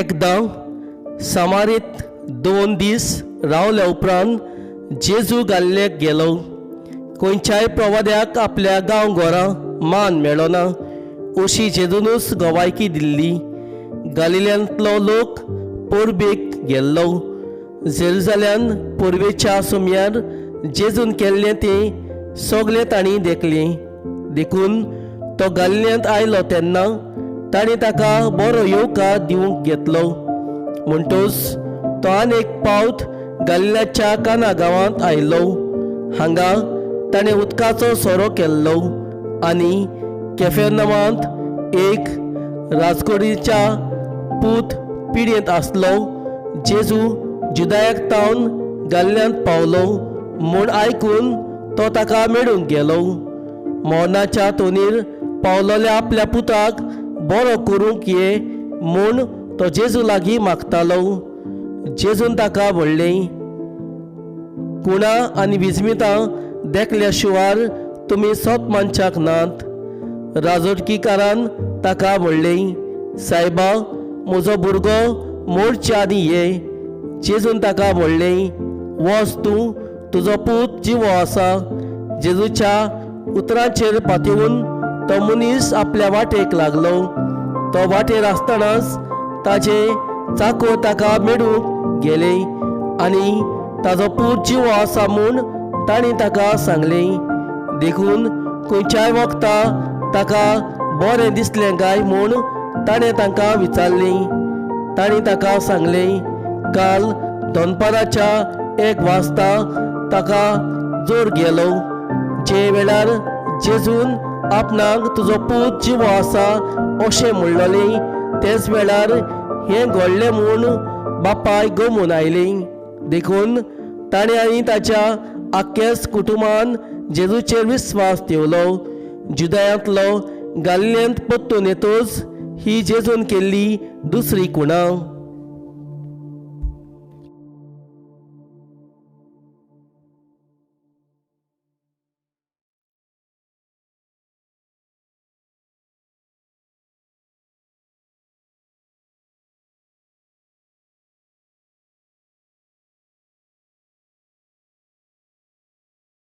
एकदां सामारीत 2 दीस रावल्या उपरांत जेजू गाल्लेक गेलो. खंयच्याय प्रवाद्याक आपल्या गांव घरा मान मेळना अशी जेजूनच गवायकी दिल्ली. गालिल्यांतलो लोक परबेक गेल्लो. जेरुजाल्यान परबेच्या सुमयार जेजून केल्लें तें सगळें तांणी देखलें. देखून तो गालिल्यांत आयलो तेन्ना तांणी ताका बरो येवकार दिवंक घेतलो. म्हणटूच तो आनी एक पावट गालिल्याच्या काना गांवांत आयलो. हांगा ताणें उदकाचो सोरो केल्लो. आनी केफेनमांत एक राजकोडीच्या पूत पिडेंत आसलो. जेजू जुदायाक तावन गाल्ल्यांत पावलो म्हूण आयकून तो ताका मेळूंक गेलो. मरणाच्या तोंडीर पावलोल्या आपल्या पुताक बरो करूंक ये म्हूण तो जेजू लागीं मागतालो. जेजून ताका म्हणलें, कुणा आनी विस्मितां देखल्या शिवार तुमी सोत मानच्याक नात. राजवटकीकारान ताका म्हणलें, सायबा, म्हजो भुरगो मोरचे आदीं ये. जेजून ताका म्हणलें, वच तूं, तुजो पूत जिवो आसा. जेजूच्या उतरांचेर पातयेवन तो मनीस आपल्या वाटेक लागलो. तो वाटेर आसतनाच ताजे चाको ताका मेळूंक गेले आनी ताजो पूत जिवो आसा म्हूण तांणी ताका सांगलें. देखून खंयच्याय वखदा ताका बरें दिसलें काय म्हूण ताणें तांकां विचारलें. तांणी ताका सांगलें, काल दनपाराच्या 1 वाजता ताका जोर गेलो. जे वेळार जेजून आपणाक तुजो पूत जिवो आसा अशें म्हणलेलें, तेच वेळार हें घडलें म्हूण बापाय गमून आयली. देखून ताणें आनी ताच्या आख्ख्याच कुटुंबान जेजूचेर विस्वास ठेवलो. जुदयांतलो गालिलेंत परतून येतच ही जेजून केल्ली दुसरी कुणा.